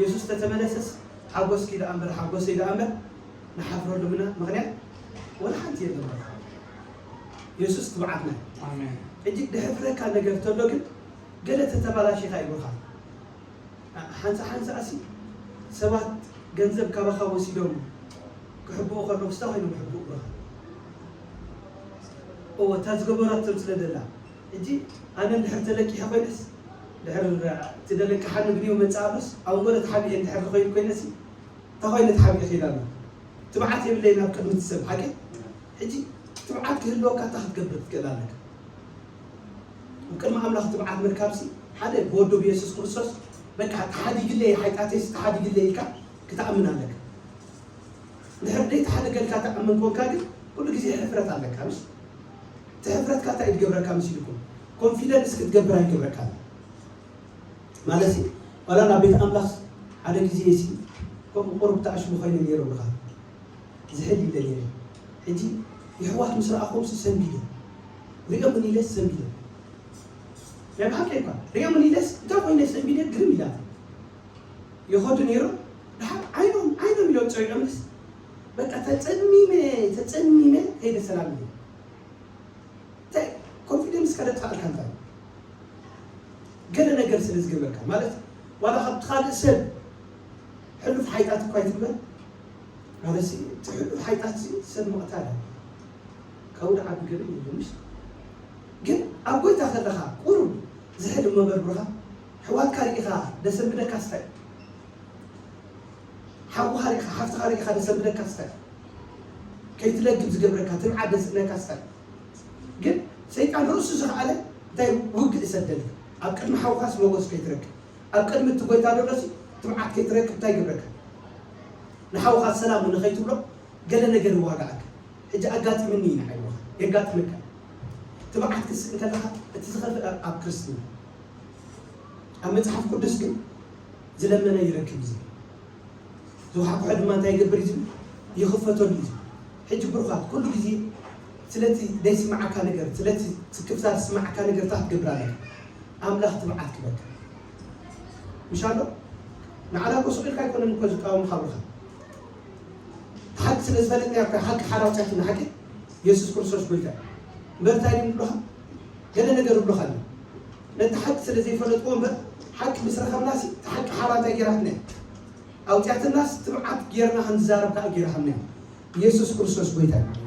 የሱስ ተተመለሰስ ሓጎስኪ ደኣ እምበር ሓጎሰይ ደኣ እምበር ንሓፍረሉ ምና ምኽንያት ወላ ሓንቲ የለን። የሱስ ትብዓትና እዩ። ኣሜን። ሕጂ ድሕፍረካ ነገር ተሎ ግን ገለ ተተባላሺኻ ይብሉኻ። ሓንሳ ሓንሳ ኣሲ ሰባት ገንዘብ ካባኻ ወሲዶም ክሕብኡ ከለዉ ስታ ኮይኖም ክሕብኡ ብኻ እወ እታ ዝገበራቶም ስለ ደላ ሕጂ ኣነ እንድሕር ተለቂሐ ኮይነስ ድሕር እቲ ደለቅሓኒ ብንዮ መፅእ ኣሎስ ኣብ እምበረ ተሓቢኤ እንድሕር ኮይኑ ኮይነሲ እታ ኮይነ ተሓቢኤ ክኢላ ኣሎ ትብዓት የብለይ ናብ ቅድሚ እቲ ሰብ ሓቂ ሕጂ ትብዓት ክህልወካ እታ ክትገብር ትክእል ኣለካ ኣብ ቅድሚ ኣምላኽ ትብዓት ምርካብሲ ሓደ ብወዱ ብየሱስ ክርስቶስ በቃ ተሓዲግለይ ሓይጣተይሲ ተሓዲግለይ ኢልካ ክትኣምን ኣለካ እንድሕር ደይ ተሓደገልካ ተኣምን ኮንካ ግን ኩሉ ግዜ ሕፍረት ኣለካ ምስ እቲ ሕፍረትካ እንታይ ይገብረካ መሲልኩም ኮንፊደንስ ክትገብር ኣይገብረካ ማለት እዩ ዋላ ናብ ቤት ኣምላኽ ሓደ ግዜ ሲ ከምኡ ቁሩብ ተኣሽሙ ኮይኑ ነይሩ ብኻ ዝሕል ኢለ ነይረ ሕጂ የሕዋት ምስ ረኣኹም ሲ ሰንቢደ ሪኦም ምን ኢለስ ሰንቢደ ናይ ብሓቂ እኳ ሪኦም ምን ኢለስ እንታይ ኮይነ ሰንቢደ ግርም ኢላት ይኸዱ ነይሮም ድሓር ዓይኖም ዓይኖም ኢሎም ፀዊዖምስ በቃ ተፀሚመ ተፀሚመ ከይደ ሰላም ኢለ እንታይ ኮንፊደንስ ከደጥፋእልካ እንታይ ገለ ነገር ስለ ዝገበርካ ማለት ዋላ ካብቲ ካልእ ሰብ ሕሉፍ ሓይጣት እኳ ይትግበር ማለት እቲ ሕሉፍ ሓይጣት ሰብ ምቕታል ካብኡ ዓቢ ገለ የለምሽ ግን ኣብ ጎይታ ከለኻ ቁሩብ ዝሕል መበርብርኻ ሕዋትካ ርኢኻ ደሰንብደካ ስታይ ሓውኻ ርኢኻ ሓፍትኻ ርኢኻ ደሰንብደካ ስታይ ከይትለግብ ዝገብረካ ትብዓት ደስነካ ስታይ ግን ሰይጣን ርእሱ ዝኸኣለ እንታይ ውግእ ይሰደልካ ኣብ ቅድሚ ሓውኻስ ሞጎስ ከይትረክብ ኣብ ቅድሚ እቲ ጎይታ ደሎሲ ትብዓት ከይትረክብ እንታይ ይገብረካ ንሓውኻ ሰላም ንኸይትብሎ ገለ ነገር ይዋጋኣካ ሕጂ ኣጋጢምኒ ኢና ኣይወኻ የጋጥመካ ትብዓት ክስእ እንከለኻ እቲ ዝኸፍእ ኣብ ክርስትና ኣብ መጽሓፍ ቅዱስ ግን ዝለመነ ይረክብ እዩ ዝብል ዝወሓኩሖ ድማ እንታይ ይገብር እዩ ዝብል ይኽፈተሉ እዩ ዝብል ሕጂ ብሩኻት ኩሉ ግዜ ስለቲ ደይስማዓካ ነገር ስለቲ ስክፍታ ዝስማዓካ ነገር ታ ክትገብር ኣለካ ኣምላኽ ትብዓት ክበካ ምሻሎ ንዓና እኮ ስቕ ኢልካ ኣይኮነን እኮ ዝቃወምካ ብሩኻ ሓቂ ስለ ዝፈለጥና እኮ ሓቂ ሓራ ኣውፅኣትና ሓቂ የሱስ ክርስቶስ ጎይታ እምበር እንታይ ድም ብሉኻ ገለ ነገር ብሉኻ ኣሎ ነቲ ሓቂ ስለ ዘይፈለጥዎ እምበር ሓቂ ምስ ረኸብናሲ እቲ ሓቂ ሓራ እንታይ ገይራትና ኣውፅኣትናስ ትብዓት ጌርና ክንዛረብ ከዓ ገይራሃምና የሱስ ክርስቶስ ጎይታ እዩ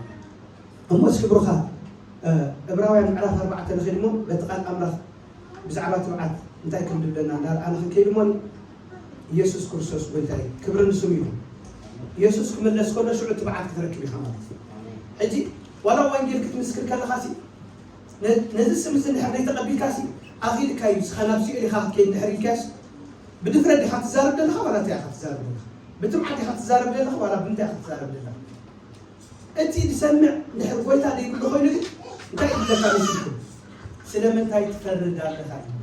እሞ እስኪ ብሩኻ እብራውያን ምዕራፍ ኣርባዕተ ንኸይድ እሞ በቲ ቃል ኣምላኽ ብዛዕባ ትብዓት እንታይ ከም ድብለና እንዳርኣና ክንከይድ እሞ ኢየሱስ ክርስቶስ ጎይታ እዩ ክብሪ ንስሙ ይኹን ኢየሱስ ክምለስ ከሎ ሽዑ ትብዓት ክትረክብ ኢኻ ማለት እዩ ሕጂ ዋላ ወንጌል ክትምስክር ከለኻ ሲ ነዚ ስም እዚ እንድሕር ዘይተቐቢልካ ሲ ኣኺልካ እዩ ስኻ ናብ ሲኦል ኢኻ ክትከይድ እንድሕር ኢልካስ ብድፍረት ዲኻ ትዛረብ ዘለኻ ዋላ እንታይ ኢኻ ትዛረብ ዘለኻ ብትብዓት ኢኻ ትዛረብ ዘለኻ ዋላ ብምንታይ ኢኻ ትዛረብ ዘለኻ እቲ ዝሰምዕ ድሕር ጎይታ ዘይብሉ ኮይኑ ግን እንታይ ይብለካ መሲልኩም ስለምንታይ ትፈርድ ኣለኻ እዩ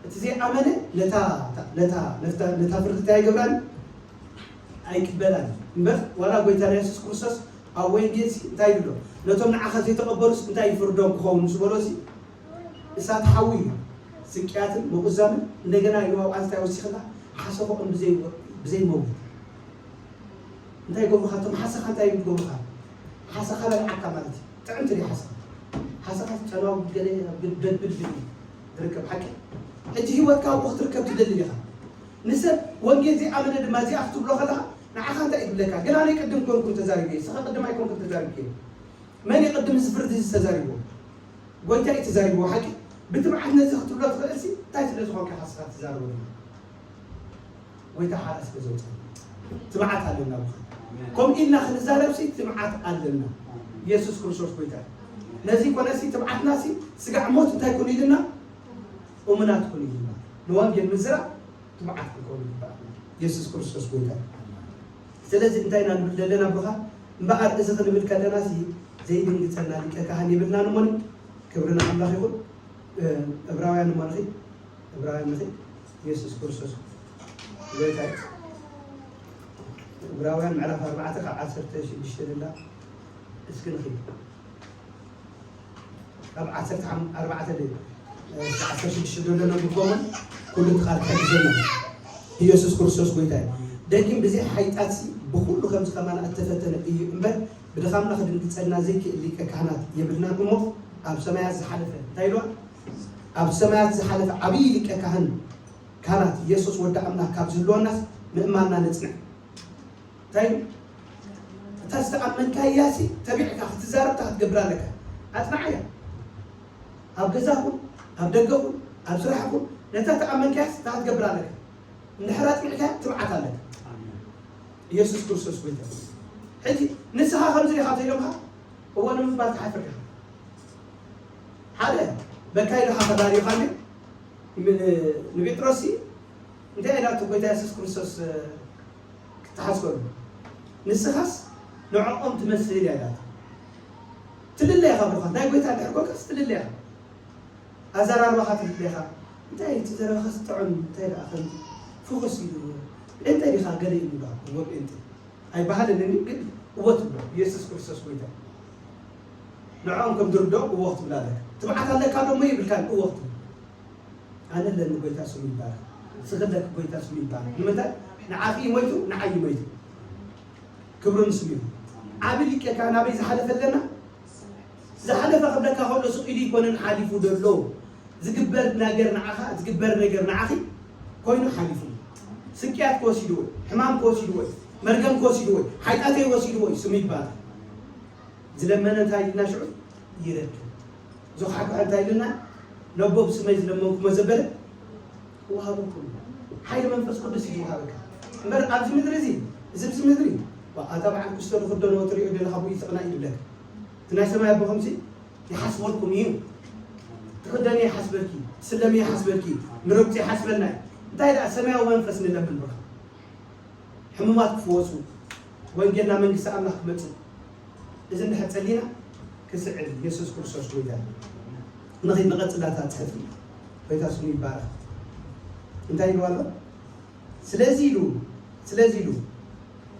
እቲ ዘይኣመነ ነታ ነታ ነታ ነታ ነታ ፍርዲ እንታይ ኣይገብራን ኣይቅበላን እምበር ዋላ ጎይታና የሱስ ክርስቶስ ኣብ ወንጌል ሲ እንታይ ይብሎ ነቶም ንዓኻ ዘይተቐበሉስ እንታይ ይፍርዶም ክኸውን ምስ በሎ ሲ እሳት ሓዊ እዩ ስቅያትን ምቑዛምን እንደገና ኢሉ ኣብኣ እንታይ ወሲኽላ ሓሰቦኦም ብዘይመውት እንታይ ገብሩኻ እቶም ሓሰኻ እንታይ ይብሉ ገብሩኻ ሓሰኻ በልዓካ ማለት እዩ ጥዕምቲ ድዩ ሓሰኻ ሓሰኻ ጨናዊ ገለ በድብድ ዝብል ዝርከብ ሓቂ ሕጂ ህይወትካ ኣብኡ ክትርከብ ትደሊ ዲኻ ንሰብ ወንጌል ዘይኣመነ ድማ እዚኣ ክትብሎ ከለኻ ንዓኻ እንታይ ይብለካ ግን ኣነ ቅድም ኮንኩም ተዛሪበ ስኻ ቅድም ኣይኮንኩም ተዛሪብከ መን ቅድም እዚ ፍርዲ ዝተዛሪብዎ ጎይታ እዩ ተዛሪብዎ ሓቂ ብትብዓት ነዚ ክትብሎ ትኽእልሲ እንታይ ስለ ዝኾንካ ኢኻ ስኻ ትዛረቦ ጎይታ ሓራ ስለ ዘውፅእ ትብዓት ኣለና ብኻ ከምኡ ኢልና ክንዛረብሲ ትብዓት ኣለና ኢየሱስ ክርስቶስ ጎይታ ነዚ ኮነሲ ትብዓትናሲ ስጋዕ ሞት እንታይ ኩን ኢልና እሙናት ኩን ኢልና ንወንጌል ምዝራብ ትብዓት ክንከውን ይግባእ ኢየሱስ ክርስቶስ ጎይታ ስለዚ እንታይ ኢና ንብል ዘለና ብኻ እምበኣር እዚ ክንብል ከለና ሲ ዘይድንግፀና ሊቀ ካህን የብልናን እሞኒ ክብሪ ንኣምላኽ ይኹን እብራውያን እሞ ንኺ እብራውያን ንኺ ኢየሱስ ክርስቶስ ጎይታ እዩ እብራውያን ምዕራፍ ኣርባዕተ ካብ ዓሰርተ ሽዱሽተ ደላ እስኪ ንኺ ካብ ዓሰርተ ኣርባዕተ ደ ዓሰርተ ሽዱሽተ ደሎ ነብቦምን ኩሉ እቲ ቃል ክሕግዘና ኢየሱስ ክርስቶስ ጎይታ እዩ። ደጊም ብዘይ ሓይጣትሲ ብኹሉ ከምዚ ከማና እተፈተነ እዩ እምበር፣ ብድኻምና ክድንግጸልና ዘይክእል ሊቀ ካህናት የብልናን እሞ፣ ኣብ ሰማያት ዝሓለፈ እንታይ ኢልዋ? ኣብ ሰማያት ዝሓለፈ ዓብዪ ሊቀ ካህን ካህናት ኢየሱስ ወዲ ኣምላኽ ካብ ዝህልወናስ ምእማንና ንጽንዕ። እንታይ ኢሉ? እታ ዝተኣመንካያሲ ተቢዕካ ክትዛረብ እታ ክትገብር ኣለካ። ኣጽንዓያ። ኣብ ገዛኹም፣ ኣብ ደገኹም፣ ኣብ ስራሕኩም ነታ ተኣመንካያስ እታ ክትገብር ኣለካ። እንድሕር ኣጽኒዕካያ ትብዓት ኣለካ። ኢየሱስ ክርስቶስ ጎይታ። ሕጂ ንስኻ ከምዚ ኢኻ ተኢሎምኻ እዎ ንምባል ትሓፍር ኢኻ። ሓደ በካ ኢልኻ ተዳሪኻ እንዴ? ም- ንጴጥሮስ ሲ እንታይ ኢላቶ ጎይታ የሱስ ክርስቶስ እ፣ ክትሓዝ ከሎ ንስኻስ ንዕኦም ትመስል እያ ኢላቶ። ትልለ ኢኻ ብሩኻ ናይ ጎይታ እንድሕር ኮንካስ ትልለ ኢኻ። ኣዘራርባኻ ትልለ ኢኻ። እንታይ እቲ ዘረባኻስ ጥዑም እንታይ ደኣ ከም ፍኹስ ኢሉ ጴንጤ ዲኻ ገለ ኢሉ ዶ እዎ ጴንጤ ኣይበሃልን እኒ ግን እዎ ትብሎ ኢየሱስ ክርስቶስ ጎይታ ንዕኦም ከም ድርድኦም እዎ ክትብል ኣለካ። ትብዓት ኣለካ ዶ እሞ ይብልካን እዎ ክትብል ኣነ ኣለኒ ጎይታ ስሙ ይባረክ። ስኽለክ ጎይታ ስሙ ይባረክ። ንምንታይ ንዓኺ እዩ ሞይቱ ንዓይ እዩ ሞይቱ። ክብሩ ንስሙ ይኹን። ዓቢ ሊቀ ካህን ኣበይ ዝሓለፈ ኣለና? ዝሓለፈ ክብለካ ከሎ ስቕ ኢሉ ኣይኮነን ሓሊፉ ዘሎ። ዝግበር ነገር ንዓኻ ዝግበር ነገር ንዓኺ ኮይኑ ሓሊፉ። ስቅያት ክወሲድዎ ሕማም ክወሲድዎ መርገም ክወሲድዎ ሓይጣተይ ወሲድዎ እዩ ስሙ ይባረክ። ዝለመነ እንታይ ኢልና ሽዑ ይረክብ። ዝኳሕኳሐ እንታይ ኢልና ነቦ ብስመይ ዝለመንኩሞ ዘበለ ክወሃበኩም እዩ። ሓይሊ መንፈስ ቅዱስ እዩ ዝወሃበካ እምበር ኣብዚ ምድሪ እዚ እዚ ኣብዚ ምድሪ ዋ፣ ኣታ በዓል ክስቶ ንክደንዎ ትሪኦ ዘለኻ ብኡ ተቕና እዩ ዝብለካ። እቲ ናይ ሰማይ ኣቦኹምሲ ይሓስበልኩም እዩ። ትኽደኒ ይሓስበልኪ፣ ትስለሚ ይሓስበልኪ፣ ንረግፂ ይሓስበልና እዩ። እንታይ ደኣ ሰማያዊ መንፈስ ንለምን ብኻ ሕሙማት ክፍወሱ ወንጌልና መንግስቲ ኣምላኽ ክመፅእ እዚ እንድሕር ፀሊና ክስዕብ ኢየሱስ ክርስቶስ ጎይታ ንኸይድ ንቐፅላታ ፅሕፍቲ ጎይታ ስሙ ይባረክ። እንታይ ኢሉ ኣሎ? ስለዚ ኢሉ ስለዚ ኢሉ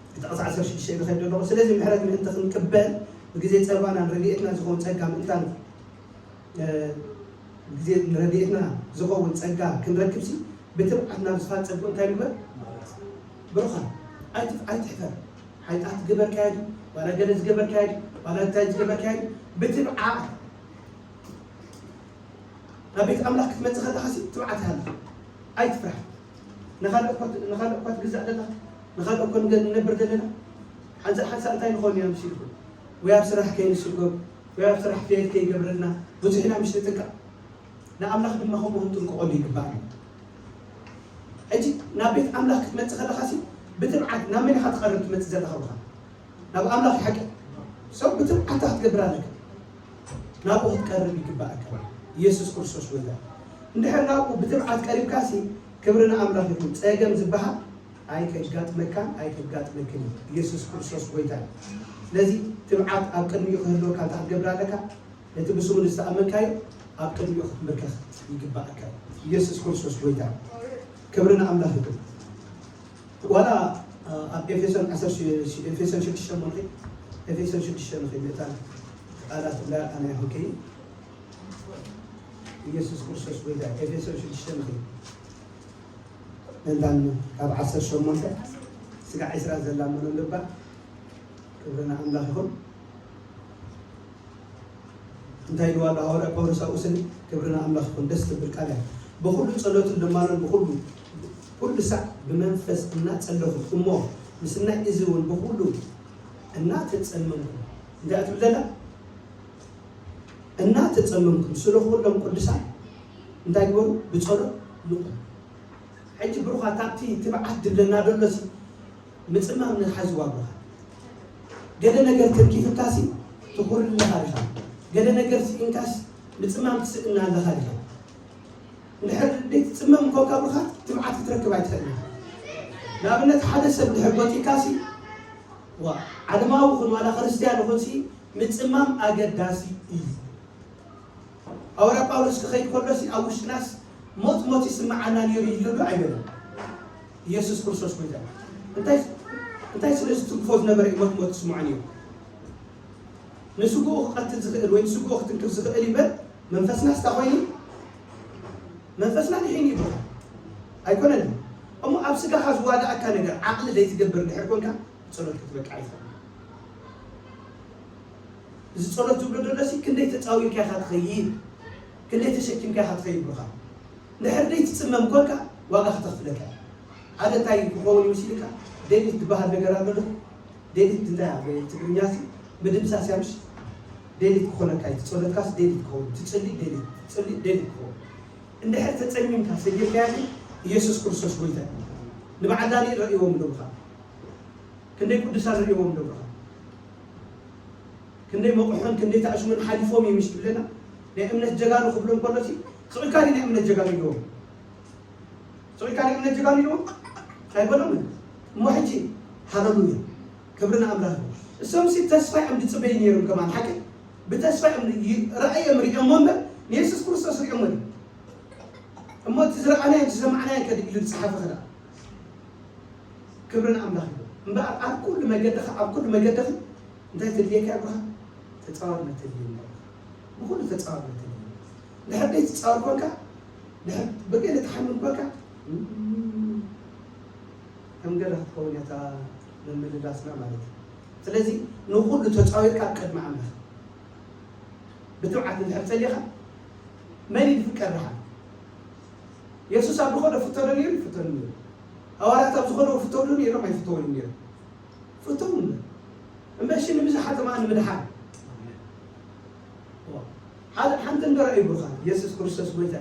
እቲ ቕጽ ዓሰርተ ሽዱሽተ ኢሉ ከይድ ኣለኹ። ስለዚ ምሕረት ምእንቲ ክንቅበል ብግዜ ጸባናን ረድኤትና ዝኸውን ጸጋ ምእንታን እ፣ ግዜ ንረድኤትና ዝኸውን ጸጋ ክንረክብሲ ብትብዓት ናብ ዝፋል ጸግኡ እንታይ ንግበር? ብሩኻን ኣይትፍ- ኣይትሕፈር። ሓይጣት ዝገበርካዮ ድዩ? ዋላ ገለ ዝገበርካዮ ድዩ? ዋላ እንታይ ዝገበርካዮ ድዩ? ብትብዓት ናብ ቤት ኣምላኽ ክትመጽእ ከለኻሲ ትብዓት ሃላ ኣይትፍራሕ። ንኻልእ እኳ ንኻልእ እኳ ትግዛእ ደላ ንኻልእ እኮ ንገ- ንነብር ዘለና ሓንሳእ ሓንሳእ እንታይ ንኾን ኢና ምስ ኢልኩም ወይ ኣብ ስራሕ ከይንስጎም ወይ ኣብ ስራሕ ፌል ከይገብረልና ብዙሕ ኢና ምሽ ንጥንቀቕ። ንኣምላኽ ድማ ከምኡ ክንጥንቀቐሉ ይግባእ። ሕጂ ናብ ቤት ኣምላኽ ክትመጽእ ከለኻሲ ብትብዓት ናብ መን ኢኻ ትቐርብ ትመጽእ ዘለኻ ብኻ ናብ ኣምላኽ ሓቂ ሰብ ብትብዓታ ክትገብር ኣለካ። ናብኡ ክትቀርብ ይግባእካ። ኢየሱስ ክርስቶስ ጎይታ። እንድሕር ናብኡ ብትብዓት ቀሪብካሲ ክብሪ ንኣምላኽ ይኹን። ጸገም ዝበሃል ኣይከጋጥመካን ኣይከጋጥመክን እዩ። ኢየሱስ ክርስቶስ ጎይታ እዩ። ስለዚ ትብዓት ኣብ ቅድሚኡ ክህልወካ እንታይ ክትገብር ኣለካ? ነቲ ብስሙ ንዝተኣመንካዮ ኣብ ቅድሚኡ ክትምርከኽ ይግባእካ። ኢየሱስ ክርስቶስ ጎይታ። ክብሪ ንኣምላኽ ይኹን። ዋላ ኣብ ኤፌሶን ዓሰርተ ኤፌሶን ሽዱሽተ ሞ ንኸ ኤፌሶን ሽዱሽተ ንኸ ምእታን ቃላት እላ ኣነ ይኹን ከይ ኢየሱስ ክርስቶስ ጎይታ ኤፌሶን ሽዱሽተ ንኸ እንታን ካብ ዓሰርተ ሸሞንተ ስጋ ዕስራ ዘላ መኖ ልባ ክብርና ኣምላኽ ይኹን። እንታይ ኢልዋ ኣሎ ሃዋርያ ጳውሎስ ኣብኡ ስኒ ክብርና ኣምላኽ ይኹን። ደስ ትብል ቃል እያ። ብኹሉ ጸሎትን ልማኖን ብኹሉ ኩሉ ሳዕ ብመንፈስ እናጸለኹ እሞ ምስናይ እዚ እውን ብኹሉ እናተጸመምኩ እንታይ እያ ትብል ዘላ? እናተጸመምኩም ስለ ኩሎም ቅዱሳን እንታይ ግበሩ? ብጸሎት ንቑ። ሕጂ ብሩኻት ኣብቲ ትብዓት ድብለና ደሎሲ ምጽማም ንሓዝዋ ብሩኻት። ገለ ነገር ተንኪፍካሲ ትኹርልኻ ዲኻ? ገለ ነገር ስኢንካስ ምጽማም ትስእና ኣለኻ ዲኻ? እንድሕር ዘይትጽመም ኮንካ ብሩኻት ትብዓት ክትረክብ ኣይትኽእልን። ንኣብነት ሓደ ሰብ ድሕር ጎጢካሲ ዋ ዓለማዊ ኹን ዋላ ክርስትያን ኹንሲ ምጽማም ኣገዳሲ እዩ። ሃዋርያ ጳውሎስ ክኸይድ ከሎሲ ኣብ ውሽጥናስ ሞት ሞት ይስምዓና ነይሩ ኢሉ ዶ ኣይበለን? ኢየሱስ ክርስቶስ ጎይታ እንታይ እንታይ ስለ ዝትንክፎ ዝነበረ እዩ ሞት ሞት ይስምዖ ነይሩ? ንስግኡ ክቐትል ዝኽእል ወይ ንስግኡ ክትንክፍ ዝኽእል ይበል መንፈስናስ እንታይ ኮይኑ? መንፈስና ድሒን ይበሃል። ኣይኮነን። እሞ ኣብ ስጋኻ ዝዋጋኣካ ነገር ዓቕሊ ዘይትገብር እንድሕር ኮንካ፣ ብጸሎት ክትበቅዕ ኣይትኽእልን። እዚ ጸሎት ዝብሎ ዘሎ ሲ፣ ክንደይ ተጻዊርካ ኢኻ ትኸይድ፣ ክንደይ ተሸኪምካ ኢኻ ትኸይድ ብኻ። እንድሕር ዘይትጽመም ኮንካ፣ ዋጋ ከተኽፍለካ እያ። ሓደ እንታይ ክኸውን እዩ መሲልካ፣ ዴቪድ ዝበሃል ነገር ኣሎ ዶ? ዴሊት እንታይ ኣብ ትግርኛ ሲ ምድምሳስ እያ ምሽ? ዴሊት ክኾነካ እዩ። ጸሎትካስ ዴሊት ክኸውን፣ ትጽሊ ዴሊት፣ ትጽሊ ዴሊት ክኸውን። እንድሕር ተጸሚምካ ሰጊርካያ ግን ኢየሱስ ክርስቶስ ጎይታ እዩ። ንበዓል ዳንኤል ረእይዎም ዶ ብኻ? ክንደይ ቅዱሳን ረእይዎም ዶ ብኻ? ክንደይ መቑሖን ክንደይ ተኣሽሞን ሓሊፎም እዮም ምሽ ትብለና? ናይ እምነት ጀጋኑ ክብሎም ከሎ ሲ ስቕ ኢልካ ድዩ ናይ እምነት ጀጋኑ ኢልዎም? ስቕ ኢልካ ናይ እምነት ጀጋኑ ኢልዎም? ኣይበሎምን። እሞ ሕጂ ሃለሉያ፣ ክብሪ ንኣምላኽ ይኹን። እሶም ሲ ተስፋ እዮም ዝጽበዩ ነይሮም ከማን ሓቂ። ብተስፋ እዮም ይ-፣ ራእይ እዮም ሪኦሞ እምበር ንየሱስ ክርስቶስ ሪኦሞ ድዩ? እሞ እቲ ዝረኣናዮ እቲ ዝሰማዕናዮ ከ ኢሉ ዝጸሓፈ ኸ ደኣ? ክብሪ ንኣምላኽ ይኹን። እምበኣር ኣብ ኩሉ መገድኻ፣ ኣብ ኩሉ መገድኺ እንታይ ተድልየካ እያ ብርሃን? ተጻዋርነት ተድልየኒ እያ። ብኹሉ ተጻዋርነት ተድልየኒ። ድሕር ደይ ትጻወር ኮንካ፣ ድሕር ብገለ ትሓምም ኮንካ፣ እም፣ ከም ገለ ክትከውን እያ እታ ምምልላስና ማለት እዩ። ስለዚ ንኹሉ ተጻዊርካ ኣብ ቅድሚ ኣምላኽ ብትብዓት እንድሕር ጸሊኻ፣ መን እዩ ዝፍቀር ደሓን? የሱስ ኣብ ዝኸዶ ፍተዶ ነይሩ፣ ይፍተኑ ነይሩ። ሃዋርያት ኣብ ዝኸዶ ፍተዱ ነይሮም፣ ኣይፍተውን ነይሮም። ፍተው እምበር። እምበር እሺ፣ ንብዙሓት ድማ ንምድሓን። ሓደ፣ ሓንቲ እንዶ ርኣይ ብሩኻ፣ የሱስ ክርስቶስ ጎይታ።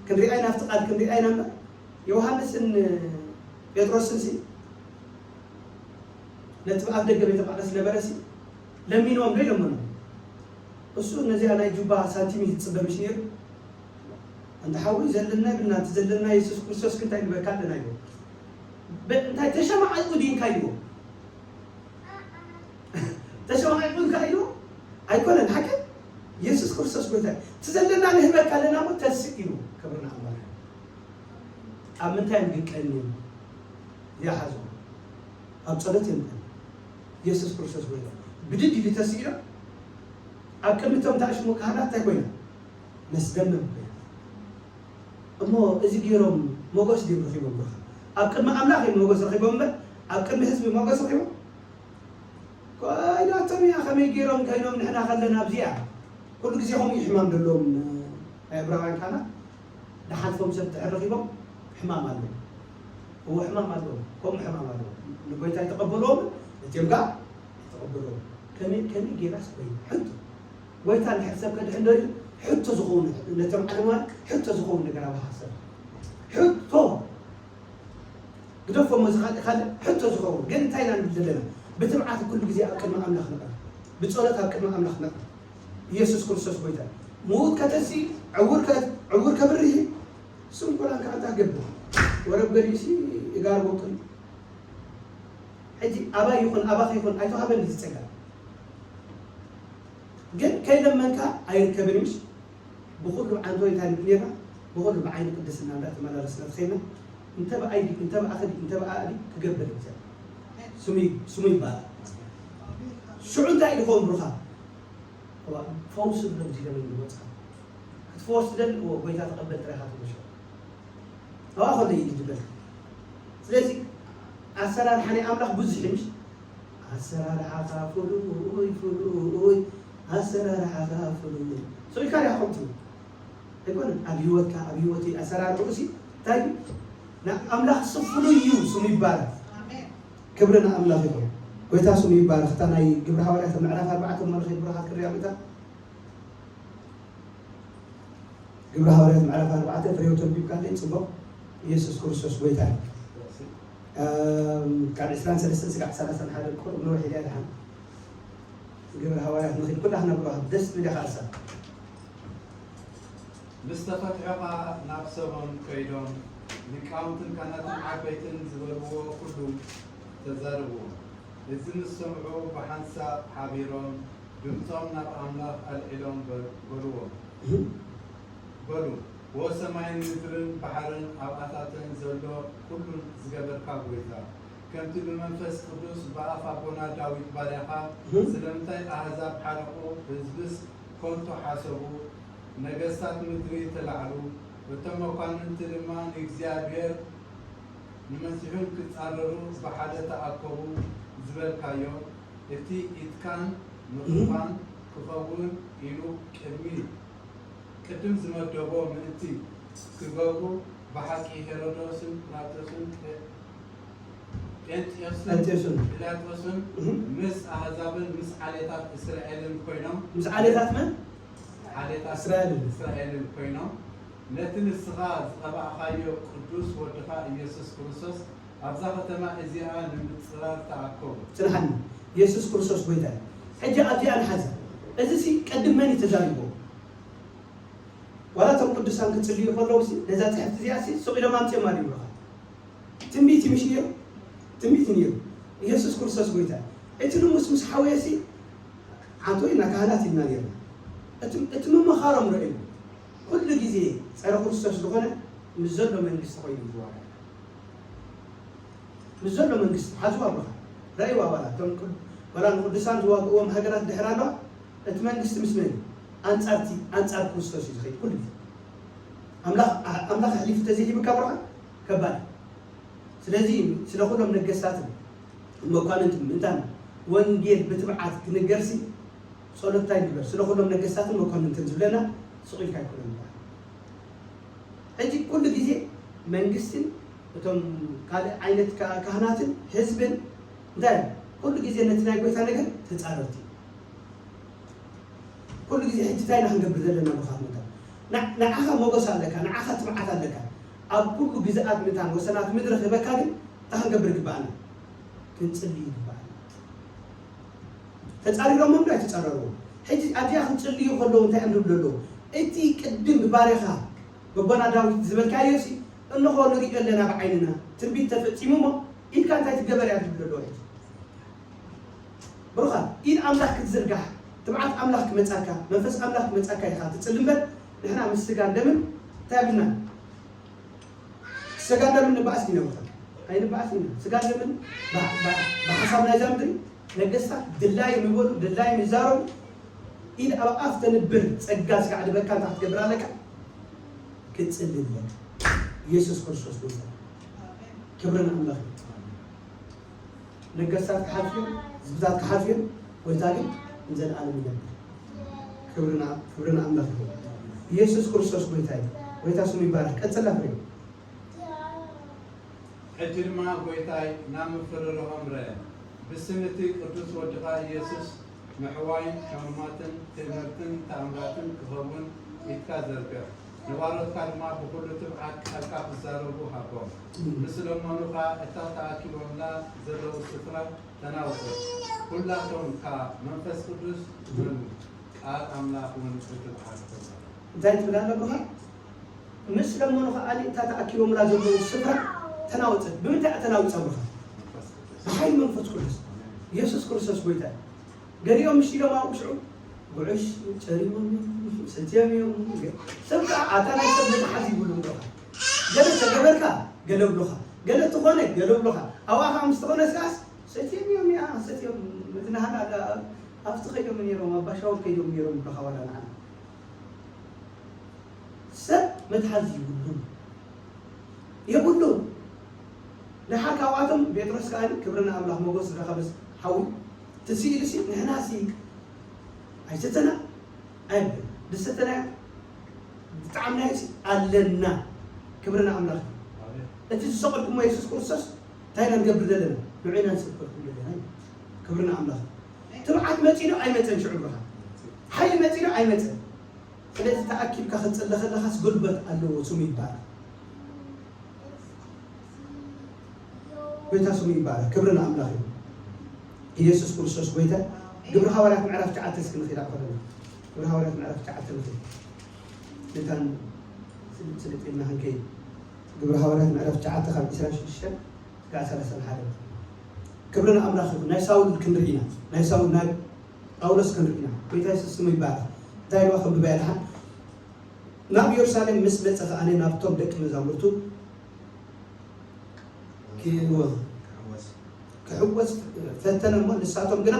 ክንሪኣይ ናብቲ ቃል ክንሪኣይ ኢና እምበር፣ ዮሃንስን ጴጥሮስን ሲ፣ ነቲ ብኣፍ ደገ ቤተ መቕደስ ነበረ ሲ፣ ለሚንዎም ዶ ይለምኖም? እሱ ነዚኣ ናይ ጁባ ሳንቲም እዩ ዝጽበ ምሽ ነይሩ? ኣንታ ሓወይ፣ ዘለና የብልና፣ እቲ ዘለና የሱስ ክርስቶስ ክንታይ ንበካ ኣለና ኢሉ። በ-፣ እንታይ ተሸማቒቑ ድዩ እንታይ ኢልዎ? ተሸማቒቑ እንካ ኢልዎ? ኣይኮነን፣ ሓቂ የሱስ ክርስቶስ ጎይታ እዩ። እቲ ዘለና ንህበካ ኣለና እሞ ተስእ ኢሉ። ክብሪ ንኣምላኽ። ኣብ ምንታይ እዮም ግን ቀንዮም? ይሓዝዎ። ኣብ ጸሎት እዮም ቀንዮም። የሱስ ክርስቶስ ጎይታ። ብድድ ኢሉ ተስእ ኢሉ። ኣብ ቅድሚ እቶም ተኣሽሙ ካህናት እንታይ ኮይና? መስደመም ኮይና። እሞ እዚ ገይሮም ሞገስ ድዮም ረኺቦም ብርኻ? ኣብ ቅድሚ ኣምላኽ እዮም ሞገስ ረኺቦም እምበር ኣብ ቅድሚ ህዝቢ ሞገስ ረኺቦም? ኮይናቶም እያ፣ ከመይ ገይሮም ከይኖም ንሕና ከለና ኣብዚኣ። ኩሉ ግዜ ከምኡ እዩ ሕማም ዘለዎም ናይ ዕብራውያን ካህናት። ድሓልፎም ሰብ ድሕር ረኺቦም ሕማም ኣለዎም። እዎ ሕማም ኣለዎም፣ ከምኡ ሕማም ኣለዎም። ንጎይታ ኣይተቐበልዎምን፣ እቲኦም ከኣ ኣይተቐበልዎም። ከመይ፣ ከመይ ጌራስ ኮይኑ? ሕቶ። ጎይታ እንድሕር ሰብ ከድሕን ደልዩ፣ ሕቶ ዝኸውን፣ ነቶም ዓለማውያን ሕቶ ዝኸውን ነገር ኣብ ሃሰብ። ሕቶ። ግደፎ እሞ እዚ ካልእ፣ ካልእ ሕቶ ዝኸውን። ግን እንታይ ኢና ንብል ዘለና? ብትብዓት ኩሉ ግዜ ኣብ ቅድሚ ኣምላኽ ንቕረብ። ብጸሎት ኣብ ቅድሚ ኣምላኽ ንቕረብ። ኢየሱስ ክርስቶስ ጎይታ። ምዉት ከተሲ፣ ዕውር ከ-፣ ዕውር ከብርህ፣ ስንኩላን ከኣ እንታይ ክገብር? ወረብ ገሊኡሲ እጋር ወቅል። ሕጂ ኣባይ ይኹን ኣባኺ ይኹን ኣይተዋህበን እዚ ጸጋ። ግን ከይለመንካ ኣይርከብን ምሽ? ብኹሉ ዓንቶ እንታይ ንብል ኔርና? ብኹሉ ብዓይኒ ቅድስና እንዳተመላለስና ተኸይና፣ እንተ ብኣይ ድዩ፣ እንተ ብኣኺ ድዩ፣ እንተ ብኣኣ ድዩ ክገብር እዩ እግዚኣብሔር። ስሙ ይ-፣ ስሙ ይባረክ። ሽዑ እንታይ ድኾን ብሩኻ? እዋ፣ ፈውሲ ብሎ እግዚኣብሔር ንመጽሓፍ ክትፈወስ ትደሊ፣ እዎ፣ ጎይታ ተቐበል ጥራይ ኢኻ ትብሎ ሽዑ። እዋ፣ ከሎ እዩ ዝብል። ስለዚ ኣሰራርሓ ናይ ኣምላኽ ብዙሕ እዩ፣ ምሽ? ኣሰራርሓኻ ፍሉይ፣ ፍሉይ፣ ኣሰራርሓኻ ፍሉይ። ስቕ ኢልካ ዲኻ ከምኡ ትብል? ኣይኮነን። ኣብ ህይወትካ፣ ኣብ ህይወተይ ኣሰራርሕኡ ሲ እንታይ እዩ? ንኣምላኽ ሲ ፍሉይ እዩ፣ ስሙ ይባረክ። ኣሜን። ክብሪ ንኣምላኽ ይኹን። ጎይታ ስሙ ይባረክ። እታ ናይ ግብሪ ሃዋርያት ምዕራፍ ኣርባዕተ እሞ ንኸይድ ብሩኻት ክሪኣ ጎይታ። ግብሪ ሃዋርያት ምዕራፍ ኣርባዕተ ፍሬው ተንቢብካለይ ጽቡቕ። ኢየሱስ ክርስቶስ ጎይታ እዩ። እም፣ ካብ ዕስራን ሰለስተን ስጋዕ ሰላሳን ሓደ ቁሩብ ነዊሕ ኢልያ ድሓን። ግብሪ ሃዋርያት ንኺድ ኩላህና ብሩኻት ደስ ዝብል ኢኻ እሳ። ምስ ተፈትሑ ኸኣ ናብ ሰቦም ከይዶም፣ ሊቃውንትን ካህናትን ዓበይትን ዝበልዎ ኩሉ ተዛረብዎ። እዚ ምስ ሰምዑ ብሓንሳብ ሓቢሮም ድምጾም ናብ ኣምላኽ ኣልዒሎም በ-፣ በልዎ። እህ። በሉ፣ ዎ ሰማይን ምድርን ባሕርን ኣብኣታተን ዘሎ ኩሉን ዝገበርካ ጐይታ፣ ከምቲ ብመንፈስ ቅዱስ ብኣፍ ኣቦና ዳዊት ባርያኻ፣ እህ። ስለምንታይ ኣህዛብ ሓለቑ፣ ህዝብስ ከንቱ ሓሰቡ፣ ነገስታት ምድሪ ተላዕሉ፣ እቶም መኳንንቲ ድማ ንእግዚኣብሔር ንመሲሑን ክጻረሩ ብሓደ ተኣከቡ ዝበልካዮ፣ እቲ ኢድካን ምኽፋን ክኸውን ኢሉ ቅድሚ ቅድም ዝመደቦ ምእንቲ ክገብሩ፣ ብሓቂ ሄሮዶስን ጲላጦስን ጴንጥዮስን ጴንጥዮስን ጲላጦስን እህ። ምስ ኣህዛብን ምስ ዓሌታት እስራኤልን ኮይኖም ምስ ዓሌታት መን? ዓሌታት እስራኤልን። እስራኤልን ኮይኖም ነቲ ንስኻ ዝቐባእካዮ ቅዱስ ወድኻ ኢየሱስ ክርስቶስ ኣብዛ ከተማ እዚኣ ንምጽራር ተኣከቡ። ጽንሓኒ። ኢየሱስ ክርስቶስ ጎይታ እዩ። ሕጂ ኣብዚኣ ንሓዛ። እዚ ሲ ቅድም መን እዩ ተዛሪቦ? ዋላ እቶም ቅዱሳን ክጽልዩ ከለዉ ሲ ነዛ ጽሕፍቲ እዚኣ ሲ ስቕ ኢሎም ኣምጺኦም ኣድብሉኻ። ትንቢት እዩ ምሽ ነይሩ? ትንቢት እዩ ነይሩ። ኢየሱስ ክርስቶስ ጎይታ እዩ። እቲ ንሙስ ምስ ሓወየ ሲ ዓንቶ ኢልና ካህናት ኢልና ነይርና። እቲ እቲ ምምኻሮም ረእዩ። ኩሉ ግዜ ጸረ ክርስቶስ ዝኾነ ምስ ዘሎ መንግስቲ ኮይኑ እዩ ዝዋጋእ። ምስ ዘሎ መንግስቲ ሓዝዋ ኣለኻ። ረእይዋ ዋላ እቶም ቅዱ- ዋላ ንቅዱሳን ዝዋግእዎም ሃገራት ድሕር ኣለዋ። እቲ መንግስቲ ምስ መን እዩ? ኣንጻርቲ ኣንጻር ክርስቶስ እዩ ዝኸይድ ኩሉ ግዜ። ኣምላኽ ኣምላኽ ኣሕሊፉ ተዘይሂብካ ብርሃን ከባድ እዩ። ስለዚ ስለ ኩሎም ነገስታትን መኳንንትን ምእንታን ወንጌል ብትብዓት ክንገርሲ ጸሎት እንታይ ንግበር? ስለ ኩሎም ነገስታትን መኳንንትን ዝብለና ስቕ ኢልካ ኣይኮነን ይበሃል። ሕጂ ኩሉ ግዜ መንግስትን እቶም ካልእ ዓይነት ካ- ካህናትን ህዝብን እንታይ እዮም? ኩሉ ግዜ ነቲ ናይ ጎይታ ነገር ተጻረርቲ። ኩሉ ግዜ ሕጂ እንታይ ኢና ክንገብር ዘለና ብኻት ምእንታን ንዓኻ ሞገስ ኣለካ፣ ንዓኻ ትብዓት ኣለካ። ኣብ ኩሉ ግዝኣት ምእንታን ወሰናት ምድሪ ክህበካ ግን እንታይ ክንገብር ይግብኣና? ክንጽሊ ይግብኣና። ተጻሪሮሞም ዶ ኣይተጻረርዎም? ሕጂ ኣብዚኣ ክጽልዩ ከለዉ እንታይ እዮም ዝብሉ ኣለዉ? እቲ ቅድም ብባርያኻ በቦና ዳዊት ዝበልካዮ ሲ እንሆ ንሪኦ ኣለና ብዓይንና፣ ትንቢት ተፈጺሙ እሞ ኢድካ እንታይ ትገበር እያ ዝብሉ ኣለዉ። ሕጂ ብሩኻት ኢድ ኣምላኽ ክትዝርጋሕ ትብዓት ኣምላኽ ክመጻካ መንፈስ ኣምላኽ ክመጻካ ኢኻ ትጽሊ እምበር ንሕና ምስ ስጋን ደምን እንታይ ኣብልና? ስጋን ደምን ንበኣስ ኢና ብሩኻት ኣይንበኣስ ኢና። ስጋን ደምን ብሓሳብ ናይዛ ምድሪ ነገስታት ድላዮም ይበሉ ድላዮም ይዛረቡ። ኢድ ኣብ ኣፍ ተንብር ጸጋ ስጋዕ ድበካ እንታይ ክትገብር ኣለካ? ክትጽሊ ኣለካ። ኢየሱስ ክርስቶስ ጎይታ ክብርን ኣምላኽ እዩ። ነገስታት ክሓልፉ እዮም፣ ህዝብታት ክሓልፉ እዮም፣ ጎይታ ግን ንዘለኣለም ይነብር። ክብርና ክብርና ኣምላኽ ይኹን። ኢየሱስ ክርስቶስ ጎይታ እዩ። ጎይታ ስሙ ይባረክ። ቀጽላ ፍሬ። ሕጂ ድማ ጎይታይ ናብ ምፍርርሆም ርአ። ብስም እቲ ቅዱስ ወድኻ ኢየሱስ ምሕዋይን ሕሙማትን ትእምርትን ተኣምራትን ክኸውን ኢድካ ዘርግሕ። ንባሮትካ ድማ ብኹሉ ትብዓት ቃልካ ክዛረቡ ሃቦም። ምስ ለመኑኻ እታ ተኣኪቦምላ ዘለዉ ስፍራ ተናውጽ። ኩላቶም ከኣ መንፈስ ቅዱስ በሉ፣ ቃል ኣምላኽ እውን ብትብዓት ተዛረቡ። እንታይ ትብል ኣሎ ብኻ? ምስ ለመኑ ከኣ እታ ተኣኪቦምላ ዘለዉ ስፍራ ተናውጸት። ብምንታይ እያ ተናውጸ ብኻ? ብሓይሊ መንፈስ ቅዱስ። ኢየሱስ ክርስቶስ ጎይታ እዩ። ገሊኦም ምሽ ኢሎም ኣብኡ ሽዑ ጉዕሽ ጨሪሞም እዮም፣ ሰትዮም እዮም። ሰብ ከዓ ኣታ ናይ ሰብ መትሓዚ ይብሉ ብሎኻ። ገለ ተገበርካ ገለ ብሎኻ፣ ገለ ተኾነ ገለ ብሎኻ። ኣብኣ ከዓ ምስ ተኾነ ስጋስ ሰትዮም እዮም፣ ያ ሰትዮም፣ መዝናሃን ኣለ፣ ኣብቲ ከይዶም ነይሮም፣ ኣብ ባሻወር ከይዶም ነይሮም ብሎኻ ዋላ ንዓና። ሰብ መትሓዚ ይብሉ የብሉ። ደሓር ካብኣቶም ጴጥሮስ ከኣ ክብሪ ንኣምላኽ ሞገስ ዝረኸበስ ሓዊ ትስኢሉ ሲ ንሕና ሲ ኣይሰተና ኣይብል ድሰተና ብጣዕምናዮ ሲ ኣለና። ክብሪ ንኣምላኽ። እቲ ዝሰቐልኩሞ የሱስ ክርስቶስ እንታይ ኢና ንገብር ዘለና? ንዑ ኢና ንስብከልኩም ዘለና። ክብሪ ንኣምላኽ። ትብዓት መጺኡ ኣይመጸን ሽዑ ብርሃን ሓይሊ መጺኡ ኣይመጸን። ስለዚ ተኣኪብካ ክትጽሊ ከለኻስ ጉልበት ኣለዎ። ስሙ ይባረክ። ጎይታ ስሙ ይባረክ። ክብሪ ንኣምላኽ እዩ። ኢየሱስ ክርስቶስ ጎይታ። ግብሪ ሃዋርያት ምዕራፍ ትሽዓተ እስኪ ንኺድ ኣቕርበና። ግብሪ ሃዋርያት ምዕራፍ ትሽዓተ ንኺድ። ነታን ስልጥ ስልጥ ኢልና ክንከይድ። ግብሪ ሃዋርያት ምዕራፍ ትሽዓተ ካብ ዕስራን ሽዱሽተን ክሳዕ ሰላሳን ሓደ። ክብሪ ንኣምላኽ ይኹን። ናይ ሳውል ክንርኢ ኢና። ናይ ሳውል ናይ ጳውሎስ ክንርኢ ኢና። ጎይታ የሱስ ስሙ ይባረክ። እንታይ ኢልዋ ከንብባ እያ ደሓን? ናብ ኢየሩሳሌም ምስ መጸ ከኣ ናብቶም ደቂ መዛሙርቱ ክወ- ክሕወስ ፈተነ እሞ ንሳቶም ግና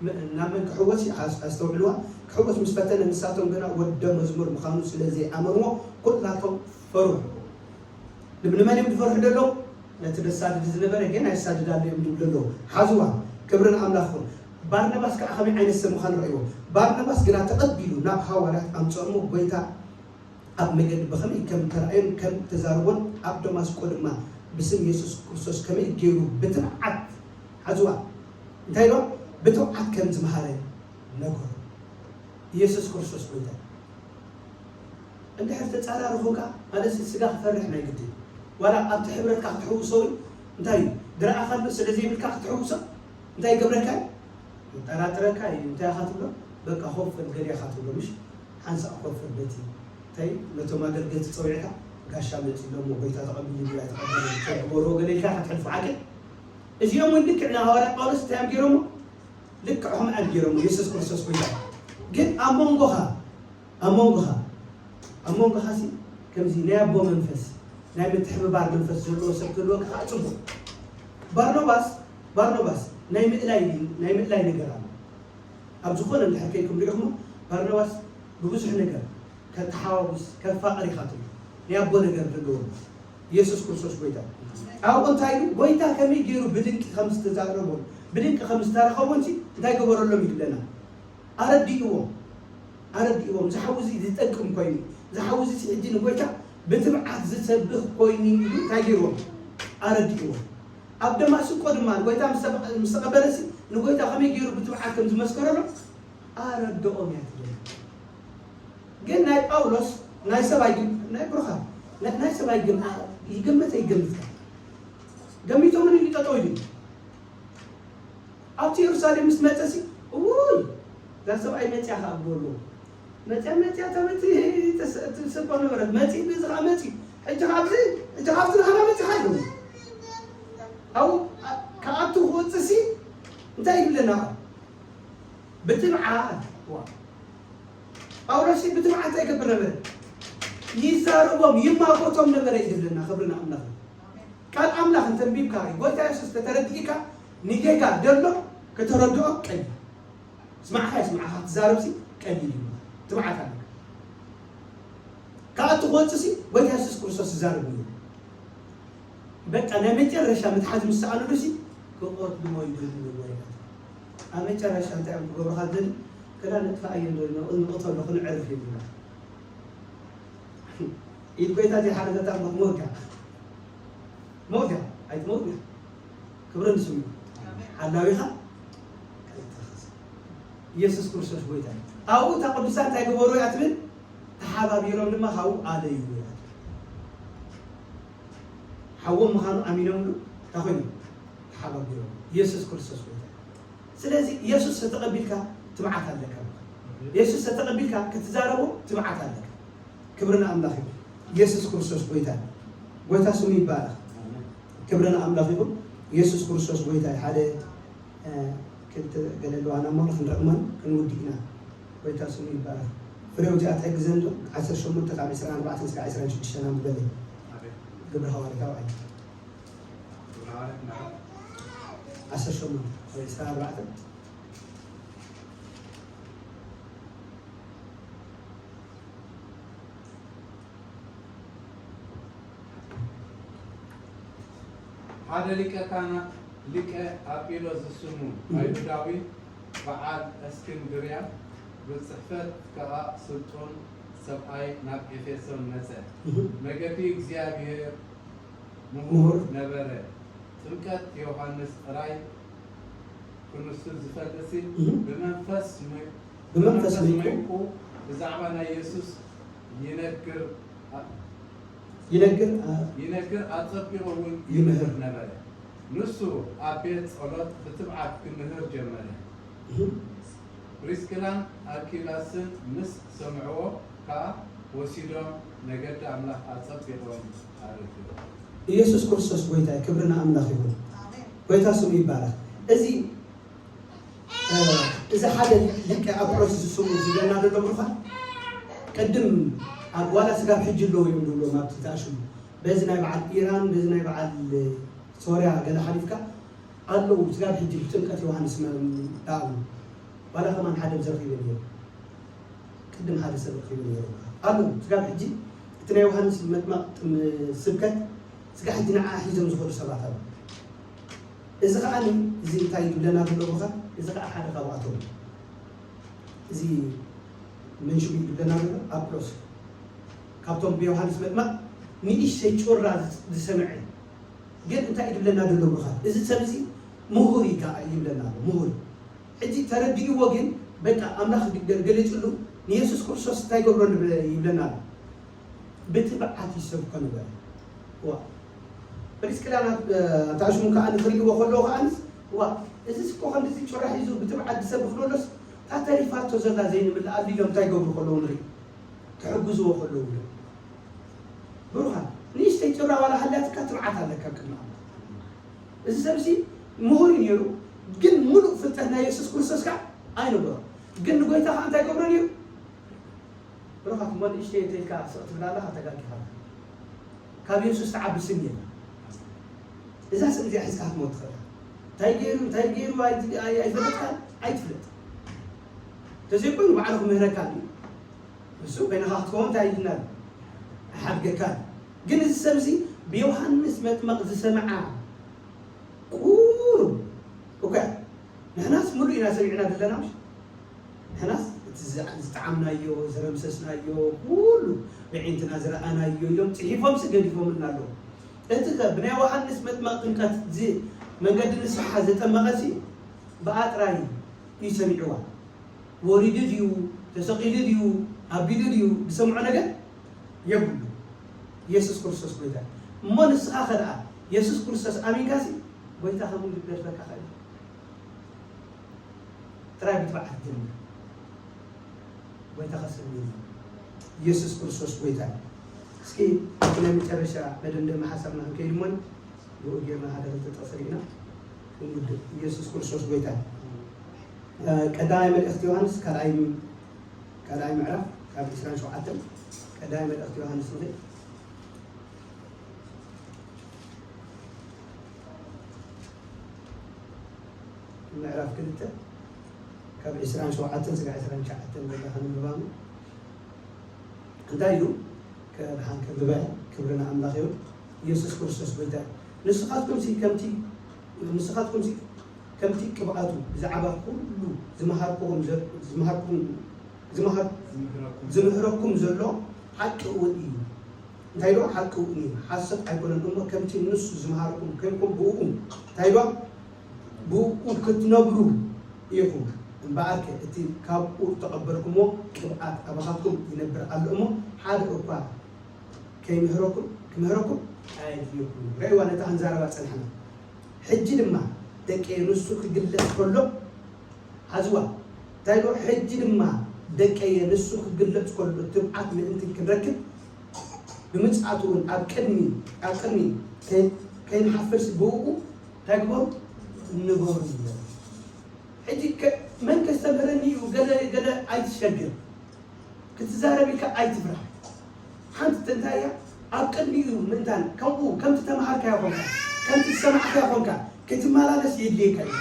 ም- ናብ መን ክሕወስ እዩ? ኣስ- ኣስተውዕልዋ። ክሕወስ ምስ ፈተነ ንሳቶም ግና ወደ መዝሙር ምዃኑ ስለ ዘይኣመንዎ ኩላቶም ፈርሑ። ንብ- ንመን እዮም ዝፈርሑ ዘለዉ? ነቲ ዘሳድድ ዝነበረ ግን ኣይሳድዳሉ እዮም ዝብሉ ኣለዉ። ሓዝዋ፣ ክብሪ ንኣምላኽ ይኹን። ባርናባስ ከዓ ከመይ ዓይነት ሰብ ምዃኑ ረእይዎ። ባርናባስ ግና ተቐቢሉ ናብ ሃዋርያት ኣምፅኦሞ፣ ጎይታ ኣብ መገዲ ብኸመይ ከም ተራእዮን ከም ተዛረቦን ኣብ ደማስቆ ድማ ብስም የሱስ ክርስቶስ ከመይ ገይሩ ብትብዓት፣ ሓዝዋ፣ እንታይ ኢሎ? ብትብዓት ከም ዝመሃረ ነገሮ። ኢየሱስ ክርስቶስ ጎይታ። እንድሕር ተጻራሪ ኾንካ ማለት ስጋ ክፈርሕ ናይ ግድን። ዋላ ኣብቲ ሕብረትካ ክትሕውሶ እውን እንታይ እዩ? ድረኣኻ ኣሎ ስለ ዘይብልካ ክትሕውሶ እንታይ ይገብረካ እዩ? ይጠራጥረካ እዩ። እንታይ ኢኻ ትብሎ? በቃ ኮፍ በል ገለ ኢኻ ትብሎ፣ ምሽ? ሓንሳእ ኮፍ በል በቲ እንታይ ነቶም ኣገልገልቲ ጸዊዕካ ጋሻ መጺ ኢሎሞ ጎይታ ተቐቢሉ ድዩ ኣይተቐበለን? ከብሮ ገለ ኢልካ ክትሕልፎ ዓቅል። እዚኦም እውን ልክዕ ንሃዋርያ ጳውሎስ እንታይ እዮም ገይሮሞ? ልክዕ ከምኡ እዮም ገይሮሞ። ኢየሱስ ክርስቶስ ጎይታ። ግን ኣብ መንጎኻ ኣብ መንጎኻ ኣብ መንጎኻ ሲ ከምዚ ናይ ኣቦ መንፈስ ናይ ምትሕብባር መንፈስ ዘለዎ ሰብ ክህልወካ ከዓ ፅቡቅ። ባርኖባስ ባርኖባስ ናይ ምእላይ ናይ ምእላይ ነገር ኣሎ። ኣብ ዝኾነ እንድሕር ከይኩም ሪኢኹሞ ባርኖባስ ብብዙሕ ነገር ከተሓዋውስ ከፋቅር ኢኻ ትብሎ ናይ ኣቦ ነገር ዘለዎ ኢየሱስ ክርስቶስ ጎይታ። ኣብኡ እንታይ ኢሉ ጎይታ ከመይ ገይሩ ብድንቂ ከም ዝተዛረቦን ብድንቂ ከም ዝተረኸቦን ሲ እንታይ ገበረሎም ይብለና። ኣረዲእዎም ኣረዲእዎም። እዚ ሓዊ እዚ ዝጠቅም ኮይኑ እዚ ሓዊ እዚ ሕጂ ንጎይታ ብትብዓት ዝሰብኽ ኮይኑ ኢሉ እንታይ ገይርዎም ኣረዲእዎም። ኣብ ደማስቆ ድማ ንጎይታ ምስ ተቐበለሲ ንጎይታ ከመይ ገይሩ ብትብዓት ከም ዝመስከረሎም ኣረድኦም እያ ትብል። ግን ናይ ጳውሎስ ናይ ሰብኣይ ግን ናይ ብሩኻ ናይ ሰብኣይ ግን ይገመተ ይገምትካ ገሚቶምን ይጠጠው ኢሉ ኣብቲ የሩሳሌም ምስ መጸሲ እውይ እዛ ሰብኣይ መጽያ ከኣ ብበልዎ መጽያ መጽያ ተመቲ ትስቆ ነበረት መጺ እዚ ከኣ መጺ ሕጂ ካብዚ ሕጂ ካብዚ ንኸና መጺኻ ኢሉ ኣብኡ ክኣቱ ክወጽእሲ እንታይ ይብለና ብትብዓት ዋ ጳውሎስ ብትብዓት እንታይ ይገብር ነበረ ይዛረቦም ይማጎቶም ነበረ ይብለና ክብሪ ንኣምላኽ ቃል ኣምላኽ እንተንቢብካ እዩ ጎይታ የሱስ ተተረዲእካ ንጌጋ ደሎ ከተረድኦ ቀሊል ስማዕኻ ይስማዕኻ ክትዛረብሲ ቀሊል እዩ ትብዓት ኣለካ ካብ እቲ ክወፅሲ ጎይታ የሱስ ክርስቶስ ዝዛረብ እዩ በቃ ናይ መጨረሻ ምትሓዝ ምስ ሰኣኑሉሲ ክቐትልዎ ይደልዩ ወረዳት ኣብ መጨረሻ እንታይ እዮም ክገብሩኻ ዝደሊ ክላ ነጥፋ ኣየን ንቕተሎ ክንዕርፍ ይብሉና ኢድ ጎይታ ዘይሓለፈታ እሞ ትመውት እያ መውት እያ ኣይትመውት እያ ክብሪ ንስሙ ሓላዊኻ ኢየሱስ ክርስቶስ ጎይታ ኣብኡ እታ ቅዱሳን እንታይ ገበሩ እያ ትብል ተሓባቢሮም ድማ ካብኡ ኣለዩ እያ ሓዎም ምዃኑ ኣሚኖምሉ እንታይ ኮይኑ ተሓባቢሮም ኢየሱስ ክርስቶስ ጎይታ ስለዚ ኢየሱስ ተተቐቢልካ ትብዓት ኣለካ ኢየሱስ ተተቐቢልካ ክትዛረቦ ትብዓት ኣለካ ክብሪ ንኣምላኽ ይኹን ኢየሱስ ክርስቶስ ጎይታ ጎይታ ስሙ ይባረኽ ክብሪ ንኣምላኽ ይኹን ኢየሱስ ክርስቶስ ጎይታ ሓደ ክልተ ገለ ኣለዋና እሞ ክንረቕመን ክንውድእ ኢና ጎይታ ስሙ ይባረኽ ፍሬው እዚኣ ትሕግዘን ዶ ዓሰርተ ሸሞንተ ካብ ዕስራን ኣርባዕተን እስካብ ዕስራን ሽዱሽተን ኣንብበለይ ግብሪ ሃዋርያ ታብዓይ ዓሰርተ ሸሞንተ ወይ ዕስራን ኣርባዕተን ሓደ ሊቀ ካህናት ሊቀ ኣጲሎስ ዝስሙ ኣይሁዳዊ በዓል እስክንድርያ ብጽሕፈት ከኣ ስልጡን ሰብኣይ ናብ ኤፌሶን መጸ። መገዲ እግዚኣብሔር ምሁር ነበረ። ጥምቀት ዮሃንስ ጥራይ ክንሱ ዝፈልጥሲ ብመንፈስ ብመንፈስ መይቁ ብዛዕባ ናይ የሱስ ይነግር ይነግር ይነግር ኣጸቢቑ እውን ይምህር ነበረ። ንሱ ኣብ ቤት ጸሎት ብትብዓት ክምህር ጀመረ። ፕሪስክላን ኣኪላስን ምስ ሰምዕዎ ከኣ ወሲዶም ነገዲ ኣምላኽ ኣጸቢቖም ኣረድኡ። ኢየሱስ ክርስቶስ ጎይታ እዩ። ክብሪ ንኣምላኽ ይኹን። ጎይታ ስሙ ይባረኽ። እዚ እዚ ሓደ ሊቀ ኣፕሮስ ዝስሙ ዝብለና ዘሎ ብሩኻት ቅድም ኣብ ዋላ ስጋብ ሕጂ ኣለዉ እዮም ዝብሎም ኣብቲ ዝኣሽሙ በዚ ናይ በዓል ኢራን በዚ ናይ በዓል ሶርያ ገለ ሓሊፍካ ኣለዉ ስጋብ ሕጂ ብጥምቀት ዮሃንስ ዳኣሙ ዋላ ከማን ሓደ ብዝረኺበ ነይሩ ቅድም ሓደ ሰብ ረኺበ ነይሩ ኣለዉ ስጋብ ሕጂ እቲ ናይ ዮሃንስ መጥማቕ ስብከት ስጋዕ ሕጂ ንዓ ሒዞም ዝኸዱ ሰባት ኣለዉ። እዚ ኸዓ እዚ እንታይ ይብለና ዘሎ ቦታ? እዚ ኸዓ ሓደ ካብኣቶም እዚ መንሽሙ ይብለና ዘሎ ኣጵሎስ ካብቶም ብዮሃንስ መጥመቕ ንእሽተይ ጩራ ዝሰምዐ ግን እንታይ ይብለና ዘሎ ብሩኻት? እዚ ሰብ እዚ ምሁር እዩ ከኣ ይብለና ኣሎ። ምሁር ሕጂ ተረዲእዎ ግን በቃ ኣምላኽ ገሊጹሉ ንየሱስ ክርስቶስ እንታይ ገብሮ ይብለና ኣሎ። ብትብዓት ይሰብኮ ነበረ። ዋ ፕሪስክላ ናት ኣታሽሙ ከኣ ንክርእይዎ ከለዉ ከኣ ዋ እዚ ስኮ ከምዚ ጭራ ሒዙ ብትብዓት ዝሰብኽ ሎሎስ እታ ተሪፋቶ ዘላ ዘይንምልኣሉ ኢሎም እንታይ ገብሩ ከለዉ ንርኢ ክሕግዝዎ ከለዉ ኢሎም ብሩኻት ንእሽተይ ጭራ ዋላ ሃልያትካ ትብዓት ኣለካ ቅድሚ ኣምላኽ። እዚ ሰብ እዚ ምሁር እዩ ነይሩ፣ ግን ሙሉእ ፍልጠት ናይ የሱስ ክርስቶስ ከዓ ኣይነበሮ። ግን ንጎይታ ከዓ እንታይ ገብሮ ነይሩ? ብሩኻት እሞ ንእሽተይ ተልካ ስቕ ትብል ኣለኻ ተጋጊኻ። ካብ የሱስ ትዓቢ ስም የለን። እዛ ስም እዚኣ ሒዝካ ክትሞት ትኽእል። እንታይ ገይሩ እንታይ ገይሩ ኣይፈለጥካን ኣይትፍለጥ። ተዘይኮይኑ ባዕሉ ክምህረካ እዩ። ንሱ በይንኻ ክትከውን እንታይ ይድናል ኣይሓድገካን። ግን እዚ ሰብ እዚ ብዮሃንስ መጥመቕ ዝሰምዓ ቁሩብ እኳ ንሕናስ ሙሉእ ኢና ሰሚዕና ዘለና ምሽ ንሕናስ እቲ ዝጠዓምናዮ ዝረምሰስናዮ ኩሉ ብዒንትና ዝረኣናዮ ኢሎም ፅሒፎምሲ ገዲፎምልና ኣለዉ። እቲ ከ ብናይ ዮሃንስ መጥመቕ ጥምቀት መንገዲ ንስሓ ዘጠመቐሲ ብኣጥራይ እዩ ሰሚዕዋ። ወሪዱ ድዩ ተሰቒሉ ድዩ ኣቢሉ ድዩ ዝሰምዖ ነገር የብሉ። የሱስ ክርስቶስ ጎይታ እሞ ንስኻ ከደኣ የሱስ ክርስቶስ ኣሚንካሲ ጎይታ ከምኡ ይደርፈካ ኸእል ጥራይ ብትብዓት ጀምር። ጎይታ ከስሚ የሱስ ክርስቶስ ጎይታ። እስኪ ናይ መጨረሻ መደምደሚ ሓሳብና ክንከይድ እሞን ብኡ ጌርና ሓደ ክልተ ጥቕሲ ርኢና ክንውድእ። ኢየሱስ ክርስቶስ ጎይታ። ቀዳማይ መልእኽቲ ዮሃንስ ካልኣይ ካልኣይ ምዕራፍ ካብ ዕስራን ሸውዓተን ቀዳማይ መልእኽቲ ዮሃንስ ንርኢ ምዕራፍ ክልተ ካብ ዕስራን ሸውዓተን ስጋዕ ዕስራን ትሽዓተን ዘለኻ ንምባኑ እንታይ እዩ? ከድሓን ከብበ ክብሪ ንኣምላኽ ይሁን። ኢየሱስ ክርስቶስ ጎይታ እዩ። ንስኻትኩም ሲ ከምቲ ንስኻትኩም ሲ ከምቲ ቅብኣቱ ብዛዕባ ኩሉ ዝመሃርኩኹም ዝመሃርኩም ዝመሃር ዝምህረኩም ዘሎ ሓቂ እውን እዩ። እንታይ ዶ ሓቂ እውን እዩ። ሓሰት ኣይኮነን እሞ ከምቲ ንሱ ዝመሃርኩም ኮይንኩም ብኡ እንታይ ዶ ብኡ ክትነብሩ ኢኹም። እምበኣርከ እቲ ካብኡ እተቐበልኩምዎ ቅብኣት ኣባኻትኩም ይነብር ኣሎ እሞ፣ ሓደ እኳ ከይምህረኩም ክምህረኩም ኣየድልየኩምን። ርእይዋ፣ ነታ ክንዛረባ ጸኒሕና። ሕጂ ድማ ደቀየ፣ ንሱ ክግለጽ ከሎ፣ ሓዝዋ። እንታይ ኢሉ? ሕጂ ድማ ደቀየ፣ ንሱ ክግለጽ ከሎ ትብዓት ምእንቲ ክንረክብ፣ ብምጽኣቱ እውን ኣብ ቅድሚ ኣብ ቅድሚ ከይንሓፍርሲ ብእኡ እንታይ ግበሩ ንበሩ ይብሎ። ሕጂ መን ከስተምህረኒ እዩ ገለ ገለ ኣይትሸግር። ክትዛረብ ኢልካ ኣይትፍራሕ። ሓንቲ እንታይ እያ ኣብ ቅድሚኡ ምእንታን ከምኡ ከምቲ ተምሃርካዮ ኾንካ ከምቲ ዝሰማዕካዮ ኾንካ ክትመላለስ የድልየካ እዩ።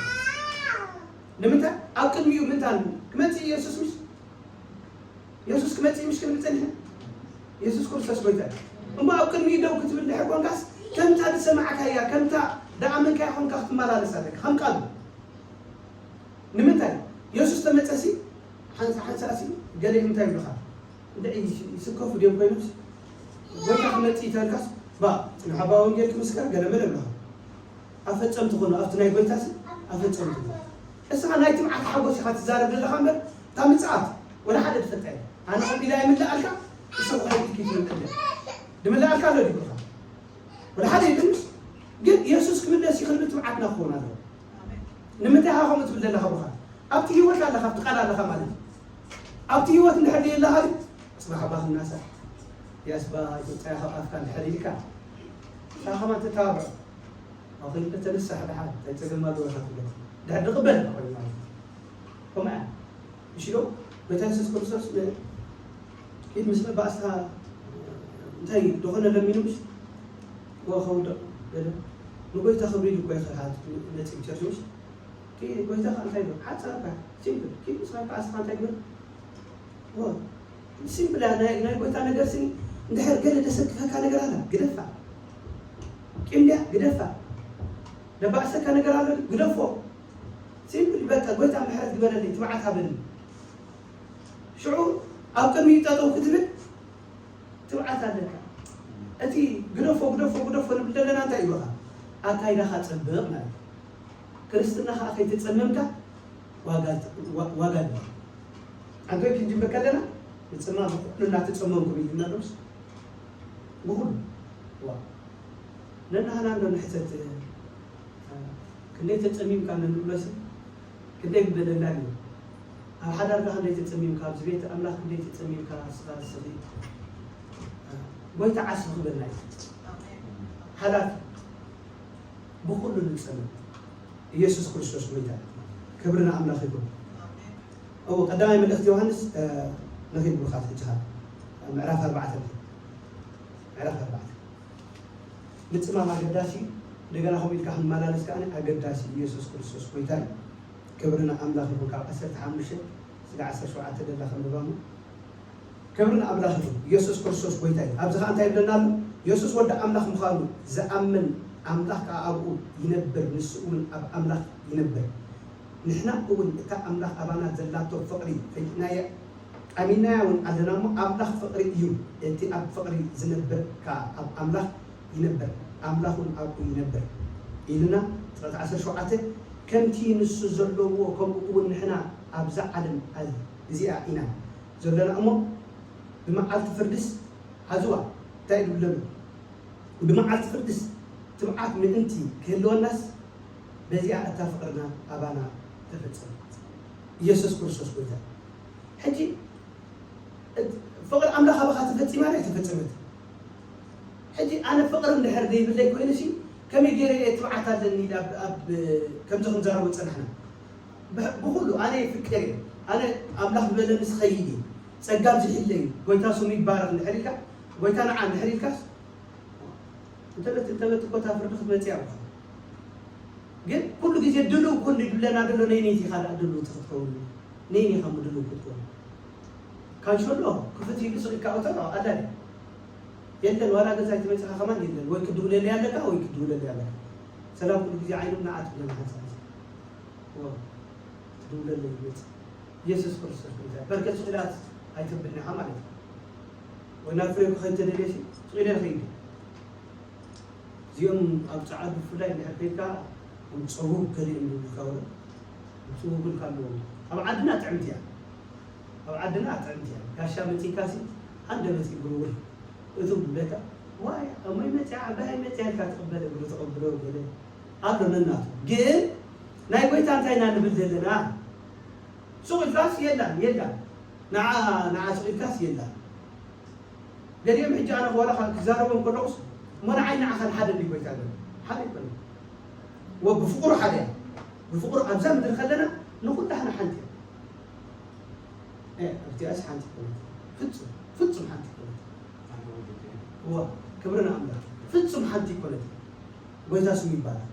ንምንታይ ኣብ ቅድሚኡ ምእንታን ክመፅእ ኢየሱስ ምሽ የሱስ ክመጽእ ምሽ ክንብል ጸኒሕና? የሱስ ክርስቶስ ጎይታ እዩ። እሞ ኣብ ቅድሚኡ ደው ክትብል ድሕር ኮንካስ፣ ከምታ ዝሰማዕካያ፣ ከምታ ዝኣመንካያ ኮንካ ክትመላለስ ኣለካ። ከም ቃሉ። ንምንታይ? የሱስ ተመጸሲ፣ ሓንሳ ሓንሳእሲ፣ ገለ እንታይ ይብሉኻ? እንድዒ ይስከፉ ድዮም ኮይኖምስ? ጎይታ ክመጽእ ይተልካስ፣ ባ፣ ጽንሕ ኣባ ወንጌል ክምስከር ገለ መለ ይብሉኻ። ኣፈጸምቲ ኾኑ ኣብቲ ናይ ጎይታሲ ኣፈጸምቲ ኾኑ። እስኻ ናይ ትምዓት ሓጎስ ኢኻ ትዛረብ ዘለኻ እምበር እታ ምጽኣት ወላ ሓደ ትፈልጣ የለን። ኣነ ከምኡ ኢላ ይምልኣልካ ንስኻ ከይድኪ ትምልእለ ድምልኣልካ ኣሎ ድብልኻ ወላ ሓደ የለን። ግን የሱስ ክምለስ እዩ ክንብል ትምዓትና ክኸውን ኣለዎ። ንምንታይ ኢኻ ከምኡ ትብል ዘለኻ ብኻ ኣብቲ ህይወት ኣለኻ ኣብቲ ቃል ኣለኻ ማለት እዩ። ኣብቲ ህይወት እንድሕር የለኻ ግን ጽባሕ ኣባ ክናሳ ያስባ ኢትዮጵያ ካብ ኣፍካ እንድሕር ኢልካ ንስኻ ከማን ተተባብዖ ኣኺሉ ተነሳሕ ደሓን እንታይ ጸገም ኣለዎ ኢኻ ትብሎ ድሕር ድቕበል ኢኻ ኮይኑ ማለት እዩ። ከምኡ እያ እሺ ዶ ጎይታ የሱስ ክርስቶስ ኪድ ምስ መባእስካ እንታይ ዝኾነ ለሚኑ ምሽ ጎ ከውድቕ ገለ ንጎይታ ክብሪ ኢሉ እኮ ይኽእል ሓንቲ መጺኡ ቸርች ምሽ ጎይታ ከዓ እንታይ ይብል ሓፃርካ ሲምፕል ኪድ ምስ መባእስካ እንታይ ግበር ሲምፕል እያ ናይ ጎይታ ነገር ሲ እንድሕር ገለ ደሰክፈካ ነገር ኣላ ግደፋ ቂም ድያ? ግደፋ። ደባእሰካ ነገር ኣሎ ድዩ? ግደፎ። ሲምፕል በቃ፣ ጎይታ ምሕረት ግበረለይ፣ ትብዓት ሃበኒ። ሽዑ ኣብ ቅድሚኡ ጠጠው ክትብል ትብዓት ኣለካ። እቲ ግደፎ፣ ግደፎ፣ ግደፎ ንብል ዘለና እንታይ እዩ? በቃ ኣካይዳኻ ጸብቕ ማለት እዩ። ክርስትና ኸኣ ከይተጸመምካ ዋጋ፣ ዋ-፣ ዋጋ ኣለዎ። ኣንቶይ ክንጅምር ከለና ንጽማም ብኹሉ እናተጸመምኩም ኢልና ዶስ? ብኹሉ። ዋ። ነናህና እንዶ ንሕተት፣ እ፣ ክንደይ ተጸሚምካ ንብለሲ? ክንደይ ምበለና እዩ? ኣብ ሓዳርካ ክንደይ ተጸሚምካ? ኣብዚ ቤት ኣምላኽ ክንደይ ተጸሚምካ? ንስኻ ንስኺ? እ፣ ጎይታ ዓስቢ ክበልና እዩ። ሓላፊ ብኹሉ ንጸመም። ኢየሱስ ክርስቶስ ጎይታ። ክብሪ ንኣምላኽ ይኹን። እዎ፣ ቀዳማይ መልእኽቲ ዮሃንስ፣ እ፣ ንኺድ ብኻት ሕጂ ኸኣ ምዕራፍ ኣርባዕተ ንኺድ። ምዕራፍ ኣርባዕተ። ምጽማም ኣገዳሲ እዩ። እንደገና ከምኡ ኢልካ ክንመላለስ ከኣ ኣገዳሲ እዩ። ኢየሱስ ክርስቶስ ጎይታ እዩ። ክብሪ ንኣምላኽ ይኹን። ካብ ዓሰርተ ሓሙሽተ ስጋዕ ዓሰርተ ሸውዓተ ደላ ከንብባ እሞ። ክብሪ ንኣምላኽ ይኹን። ኢየሱስ ክርስቶስ ጎይታ እዩ። ኣብዚ ኸኣ እንታይ ይብለና ኣሎ? ኢየሱስ ወዲ ኣምላኽ ምዃኑ ዝኣምን ኣምላኽ ከኣ ኣብኡ ይነብር፣ ንሱ እውን ኣብ ኣምላኽ ይነብር። ንሕና እውን እታ ኣምላኽ ኣባና ዘላቶ ፍቕሪ ፈሊጥናያ፣ ኣሚንናያ እውን ኣለና እሞ፣ ኣምላኽ ፍቕሪ እዩ። እቲ ኣብ ፍቕሪ ዝነብር ከኣ ኣብ ኣምላኽ ይነብር፣ ኣምላኽ እውን ኣብኡ ይነብር ኢልና። ጥቕቲ ዓሰርተ ሸውዓተ፣ ከምቲ ንሱ ዘለዎ ከምኡ እውን ንሕና ኣብዛ ዓለም እዚኣ ኢና ዘለና እሞ፣ ብመዓልቲ ፍርድስ ሓዝዋ እንታይ እዩ ዝብለሉ? ብመዓልቲ ፍርድስ ትብዓት ምእንቲ ክህልወናስ በዚኣ እታ ፍቕርና ኣባና ተፈጸመት። ኢየሱስ ክርስቶስ ጎይታ። ሕጂ እት-፣ ፍቕሪ ኣምላኽ ኣባኻ ተፈጺማ ድያ? ተፈጸመት። ሕጂ ኣነ ፍቕሪ እንድሕር ዘይብለይ ኮይኑሲ ከመይ ገይረ እየ ትብዓት ኣለኒ ኢለ ኣብ፣ ኣብ፣ ከምዚ ክንዛረቦ ጸናሕና። ብሕ-፣ ብኹሉ ኣነ ፍቅር እየ። ኣነ ኣምላኽ ዝበለኒ ዝኸይድ እየ። ጸጋ ዝሕለዩ፣ ጎይታ ስሙ ይባረኽ እንድሕር ኢልካ፣ ጎይታ ንዓ እንድሕር ኢልካስ፣ እንተበት-፣ እንተበት እኮ እታ ፍርዲ ክትመጽእ እያ። ግን ኩሉ ግዜ ድልው ኩን ይብለና ዘሎ ነይነይቲ ኢኻ ደኣ ድልውቲ ክትከውን። ነይኒ ኢኻ ምድልው ክትከውን። ካንሸሎ ክፍት ኢሉ ስቕ ኢልካ ኣውቶ ኣላ ድያ? የለን፣ ዋላ ገዛ ኣይትመጽኻ ከማን የለን። ወይ ክድውለለይ ኣለካ ወይ ክድውለለይ ኣለካ። ሰላም ኩሉ ግዜ ዓይኖም ንዓት ብለን ሓንሳብ። ዎ፣ ትድውለለይ ይመጽእ። ኢየሱስ ክርስቶስ ጎይታ። በርከት ስቕ ኢላት ኣይተብልኒ ኢኻ ማለት እዩ። ወይ ናብ ፍሬ ክኸይድ ተደልየሲ፣ ስቕ ኢለ ንኸይድ። እዚኦም ኣብ ጸዓዱ ብፍላይ እንድሕር ከይድካ፣ ከም ጸጉብ ገሊኦም ዝብሉካ ወረ፣ ጸጉብ ግን ካብ ኣለዎም። ኣብ ዓድና ጥዕምቲ እያ። ኣብ ዓድና ጥዕምቲ እያ። ጋሻ መጺእካሲ፣ ሃንደበት ይብርውር። እቱ ብለካ፣ ዋይ፣ ኣሞይ መጺኣ፣ ዓባይ መጺኣ ኢልካ ትቕበል፣ እግሩ ትቕብሎ ገለ ኣሎ ነናቱ። ግን ናይ ጎይታ እንታይ ኢና ንብል ዘለና? ሱቕ ኢልካስ የላን፣ የላን። ንዓ፣ ንዓ ሱቕ ኢልካስ የላን። ገሊኦም ሕጂ ኣነ ዋላ ክዛረቦም ከለኹስ፣ እሞ ንዓይ ንዓኻን ሓደ እንዲ ጎይታ ገለ። ሓደ ኣይኮነን። ወ-፣ ብፍቕሩ ሓደ እያ። ብፍቕሩ ኣብዛ ምድሪ ከለና ንኹላህና ሓንቲ እያ። እ፣ ኣብቲኣስ ሓንቲ ኣይኮነት። ፍጹም፣ ፍጹም ሓንቲ ኣይኮነት። እዋ፣ ክብሪ ንኣምላኽ። ፍጹም ሓንቲ ኣይኮነት። ጎይታ ስሙ ይባረኽ።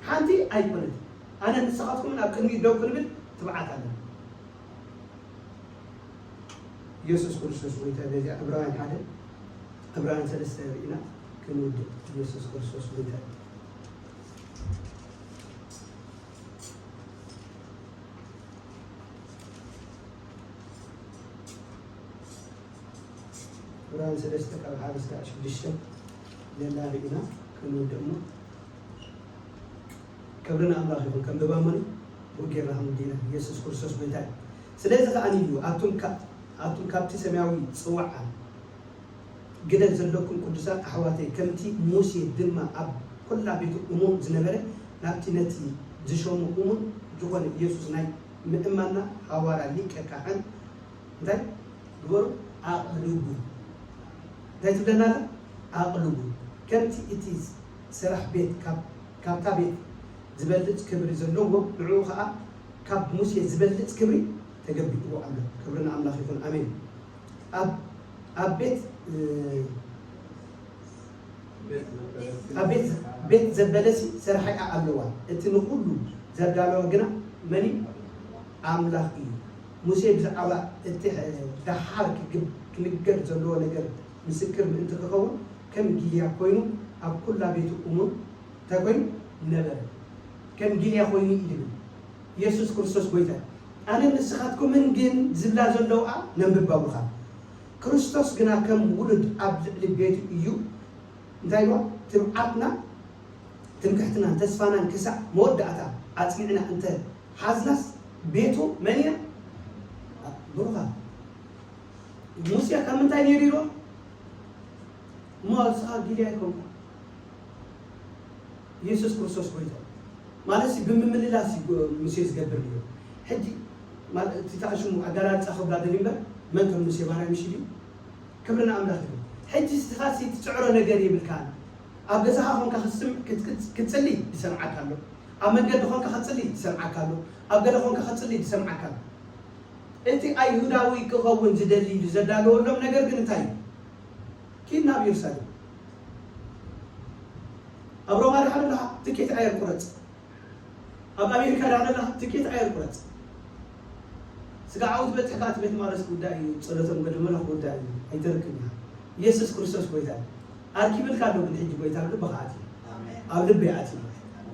ሓንቲ ኣይኮነት። ኣነ ንስኻትኩምን ኣብ ቅድሚት ደው ክንብል ትብዓት ኣለና። ኢየሱስ ክርስቶስ ጎይታ። በዚኣ ዕብራውያን ሓደ፣ ዕብራውያን ሰለስተ ርኢና ክንውድእ። ኢየሱስ ክርስቶስ ጎይታ። ዕብራውያን ሰለስተ ካብ ሓደ እስካብ ሽዱሽተ ዘላ ርኢና ክንውድእ እሞ፣ ክብሪ ንኣምላኽ ይኹን። ከም ብባሞኒ ብኡ ጌርና ክንውድእ ኢና። ኢየሱስ ክርስቶስ ጎይታ እዩ። ስለዚ ከኣ እዩ፣ ኣቱም ካ-፣ ኣቱም ካብቲ ሰማያዊ ጽዋዓ ግደ ዘለኩም ቅዱሳን ኣሕዋተይ፣ ከምቲ ሙሴ ድማ ኣብ ኵላ ቤቱ እሙን ዝነበረ፣ ናብቲ ነቲ ዝሸሙ እሙን ዝኾነ ኢየሱስ ናይ ምእማንና ሃዋርያ ሊቀ ካህን እንታይ ግበሩ? ኣቕልቡ። እንታይ ትብለና ኣላ? ኣቕልቡ። ከምቲ እቲ ሰራሕ ቤት ካብ፣ ካብታ ቤት ዝበልጽ ክብሪ ዘለዎ፣ ንዕኡ ኸኣ ካብ ሙሴ ዝበልጽ ክብሪ ተገቢእዎ ኣሎ። ክብሪ ንኣምላኽ ይኹን። ኣሜን። ኣብ፣ ኣብ ቤት፣ እ፣ ኣብ ቤት፣ ቤት ዘበለሲ ሰራሒኣ ኣለዋ። እቲ ንኹሉ ዘዳለወ ግና መን እዩ? ኣምላኽ እዩ። ሙሴ ብዛዕባ እቲ ደሓር ክግብ-፣ ክንገር ዘለዎ ነገር ምስክር ምእንቲ ክኸውን፣ ከም ጊልያድ ኮይኑ ኣብ ኩላ ቤቱ እሙን እንታይ ኮይኑ ነበረ። ከም ጊልያ ኮይኑ እዩ ድብል። ኢየሱስ ክርስቶስ ጎይታ እዩ። ኣነ ንስኻትኩምን ግን ዝብላ ዘለውኣ ነንብብ ባቡኻ። ክርስቶስ ግና ከም ውሉድ ኣብ ልዕሊ ቤቱ እዩ። እንታይ ኢልዋ? ትብዓትና ትምክሕትናን ተስፋናን ክሳዕ መወዳእታ ኣጽኒዕና እንተ ሓዝናስ ቤቱ መን ኢና? ብሩኻ ሙሴ ካብ ምንታይ ነይሩ ኢልዋ? እሞ ንስኻ ጊልያ ኣይኮንካ። ኢየሱስ ክርስቶስ ጎይታ ማለት ሲ ብምምልላስ እዩ ሙሴ ዝገብር እዩ። ሕጂ ማለት እቲ ተኣሽሙ ኣጋላልጻ ክብላ ደሊ እምበር መን ከም ሙሴ ባርያ ምሽ እዩ። ክብሪ ንኣምላኽ እዩ። ሕጂ ንስኻ ሲ ትጽዕሮ ነገር የብልካን። ኣብ ገዛኻ ኾንካ ክትስም- ክት- ክት- ክትጽሊ ይሰምዓካ ኣሎ። ኣብ መንገዲ ኾንካ ክትጽሊ ይሰምዓካ ኣሎ። ኣብ ገለ ኾንካ ክትጽሊ ይሰምዓካ ኣሎ። እቲ ኣይሁዳዊ ክኸውን ዝደሊ ኢሉ ዘዳለወሎም ነገር ግን እንታይ እዩ? ኪድ ናብ ኢየሩሳሌም። ኣብ ሮማ ዳሓ ኣለኻ ትኬት ኣየር ቁረጽ። ኣብ ኣሜሪካ ዳሓ ኣለኻ ትኬት ኣየር ቁረጽ። ስጋዓዊ ዝበጽሕ ከኣ እቲ ቤት ማረስ ጉዳይ እዩ፣ ጸሎቶም ገደመላ ጉዳይ እዩ፣ ኣይተርክን ኢኻ። ኢየሱስ ክርስቶስ ጎይታ እዩ። ኣርኪብልካ ኣሎ ግን ሕጂ ጎይታ ኣብ ልብኻ ኣትዩ። ኣብ ልበይ ኣትዩ።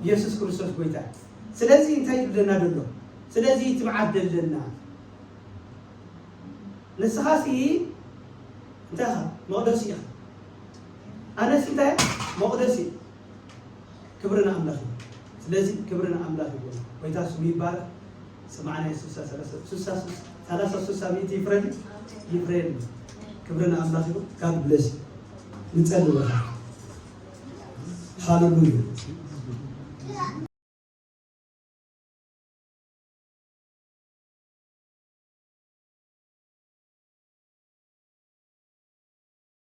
ኢየሱስ ክርስቶስ ጎይታ እዩ። ስለዚ እንታይ ይብለና ደሎ? ስለዚ ትብዓት ደለና። ንስኻሲ እንታይ ኢኻ? መቕደስ ኢኻ። ኣነስ እንታይ መቕደስ እዩ። ክብሪ ንኣምላኽ እዩ። ስለዚ ክብሪ ንኣምላኽ ይኹን። ጎይታ ስሙ ይባረክ። ሰማንያ ስሳ ሰላሳ ስሳ ሚእቲ ይፍረድ ይፍረድ። ክብሪ ንኣምላኽ ይኹን። God bless you። ንጸሊ በላ። ሃሌሉያ።